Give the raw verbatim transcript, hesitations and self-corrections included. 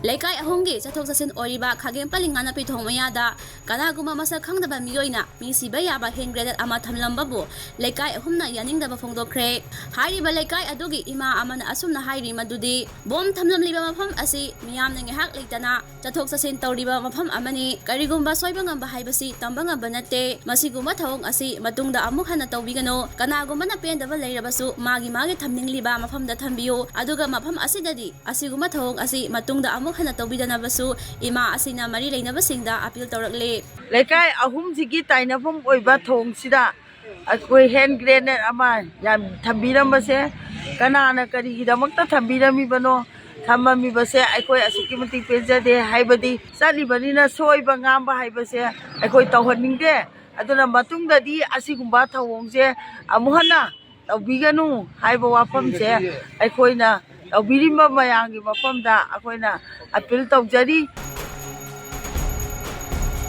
ꯂꯩꯀꯥꯏ ꯑꯍꯨꯝꯒꯤ ꯆꯠꯊꯣꯛ ꯆꯠꯁꯤꯟ ꯑꯣꯏꯔꯤꯕ ꯈꯥꯒꯦꯝꯄꯜꯂꯤ ꯉꯥꯅꯄꯤ ꯊꯣꯡ ꯃꯌꯥꯗ ꯀꯅꯥꯒꯨꯝꯕ ꯃꯁꯛ ꯈꯪꯗꯕ ꯃꯤꯑꯣꯏꯅ ꯃꯤ ꯁꯤꯕ ꯌꯥꯕ ꯍꯦꯟ ꯒ꯭ꯔꯦꯅꯦꯗ ꯑꯃ ꯊꯝꯂꯝꯕꯕꯨ ꯂꯩꯀꯥꯏ ꯑꯍꯨꯝꯅ ꯌꯥꯅꯤꯡꯗꯕ ꯐꯣꯡꯗꯣꯛꯈ꯭ꯔꯦ꯫ ꯍꯥꯏꯔꯤꯕ ꯂꯩꯀꯥꯏ ꯑꯗꯨꯒꯤ ꯏꯃꯥ ꯑꯃꯅ ꯑꯁꯨꯝꯅ ꯍꯥꯏꯔꯤ ꯃꯗꯨꯗꯤ, ꯕꯣꯝ ꯊꯝꯂꯝꯂꯤꯕ ꯃꯐꯝ ꯑꯁꯤ ꯃꯤꯌꯥꯝꯅ ꯉꯥꯏꯍꯥꯛ ꯂꯩꯇꯅ ꯆꯠꯊꯣꯛ ꯆꯠꯁꯤꯟ ꯇꯧꯔꯤꯕ ꯃꯐꯝ ꯑꯃꯅꯤ꯫ ꯀꯔꯤꯒꯨꯝꯕ ꯁꯣꯏꯕ ꯉꯝꯕ ꯍꯥꯏꯕꯁꯤ ꯇꯝꯕ ꯉꯝꯕ ꯅꯠꯇꯦ꯫ ꯃꯁꯤꯒꯨꯝꯕ ꯊꯧꯑꯣꯡ ꯑꯁꯤ ꯃꯇꯨꯡꯗ ꯑꯃꯨꯛ ꯍꯟꯅ ꯇꯧꯕꯤꯒꯅꯨ꯫ ꯀꯅꯥꯒꯨꯝꯕꯅ ꯄꯦꯟꯗꯕ ꯂꯩꯔꯕꯁꯨ ꯃꯥꯒꯤ ꯃꯥꯒꯤ ꯊꯝꯅꯤꯡꯂꯤꯕ ꯃꯐꯝꯗ ꯊꯝꯕꯤꯌꯨ꯫ ꯑꯗꯨꯒ ꯃꯐꯝ ꯑꯁꯤꯗꯗꯤ ꯑꯁꯤꯒꯨꯝꯕ ꯊꯧꯑꯣꯡ ꯑꯁꯤ ꯃꯇꯨꯡꯗ ꯑꯃꯨꯛ ꯍꯟꯅ ꯇꯧꯕꯤꯗꯅꯕꯁꯨ ꯏꯃꯥ ꯑꯁꯤꯅ ꯃꯔꯤ ꯂꯩꯅꯕꯁꯤꯡꯗ ꯑꯄꯤꯜ ꯇꯧꯔꯛꯂꯤ꯫ ꯂꯩꯀꯥꯏ ꯑꯍꯨꯝꯁꯤꯒꯤ ꯇꯥꯏꯅꯐꯝ ꯑꯣꯏꯕ ꯊꯣꯡꯁꯤꯗ ꯑꯩꯈꯣꯏ ꯍꯦꯟ ꯒ꯭ꯔꯦꯅꯦꯗ ꯑꯃ ꯌꯥꯝ ꯊꯝꯕꯤꯔꯝꯕꯁꯦ ꯀꯅꯥꯅ ꯀꯔꯤꯒꯤꯗꯃꯛꯇ ꯊꯝꯕꯤꯔꯝꯃꯤꯕꯅꯣ? ꯊꯝꯃꯝꯃꯤꯕꯁꯦ ꯑꯩꯈꯣꯏ ꯑꯁꯨꯛꯀꯤ ꯃꯇꯤꯛ ꯄꯦꯟꯖꯗꯦ꯫ ꯍꯥꯏꯕꯗꯤ ꯆꯠꯂꯤꯕꯅꯤꯅ ꯁꯣꯏꯕ ꯉꯥꯝꯕ ꯍꯥꯏꯕꯁꯦ ꯑꯩꯈꯣꯏ ꯇꯧꯍꯟꯅꯤꯡꯗꯦ꯫ ꯑꯗꯨꯅ ꯃꯇꯨꯡꯗꯗꯤ ꯑꯁꯤꯒꯨꯝꯕ ꯊꯧꯑꯣꯡꯁꯦ ꯑꯃꯨꯛ ꯍꯟꯅ ꯇꯧꯕꯤꯒꯅꯨ ꯍꯥꯏꯕ ꯋꯥꯐꯝꯁꯦ ꯑꯩꯈꯣꯏꯅ ꯇꯧꯕꯤꯔꯤꯕ ꯃꯌꯥꯝꯒꯤ ꯃꯐꯝꯗ ꯑꯩꯈꯣꯏꯅ ꯑꯄꯤꯜ ꯇꯧꯖꯔꯤ꯫